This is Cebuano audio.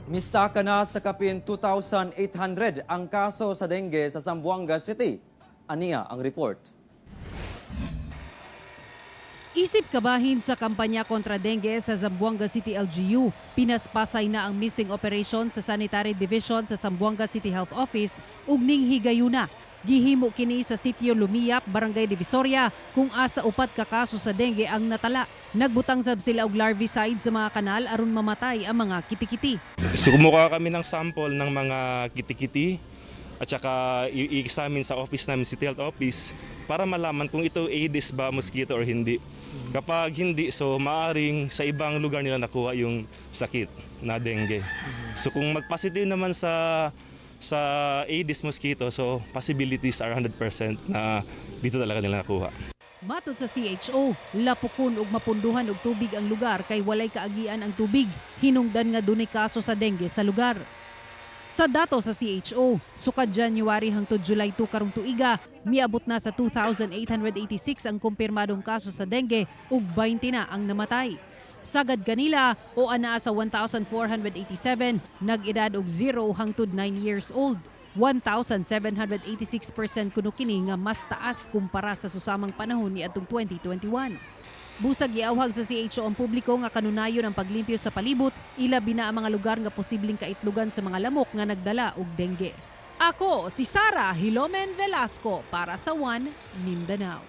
Misaka na sa kapin 2,800 ang kaso sa dengue sa Zamboanga City. Ania ang report. Isip kabahin sa kampanya kontra dengue sa Zamboanga City LGU, pinaspasay na ang misting operation sa Sanitary Division sa Zamboanga City Health Office ug ning higayuna. Gihimo kini sa sitio Lumiyap, Barangay Divisoria, kung asa upat ka kaso sa dengue ang natala. Nagbutang sab sila og larvicide sa mga kanal aron mamatay ang mga kitikiti. So kumukuha kami ng sample ng mga kitikiti at saka i-examine sa office namin, City Health Office, para malaman kung ito Aedes ba mosquito or hindi. Kapag hindi, so maaring sa ibang lugar nila nakuha yung sakit na dengue. So kung mag-positive naman sa Aedes mosquito, so possibilities are 100% na dito talaga nila nakuha. Matod sa CHO, lapukon ug mapunduhan og tubig ang lugar kay walay kaagian ang tubig. Hinungdan nga dunay kaso sa dengue sa lugar. Sa dato sa CHO, sukad January hangtod July 2 karong tuiga, miabot na sa 2,886 ang kumpirmadong kaso sa dengue ug 20 na ang namatay. Sagad kanila o anaa sa 1,487 nag-edad og 0 hangtod 9 years old. 1,786% kuno kini nga mas taas kumpara sa susamang panahon niadtong 2021. Busag giawhag sa CHO ang publiko nga kanunayon ang paglimpyo sa palibot, ilabi na ang mga lugar nga posibleng kaitlugan sa mga lamok nga nagdala og dengue. Ako si Sara Hilomen Velasco para sa One Mindanao.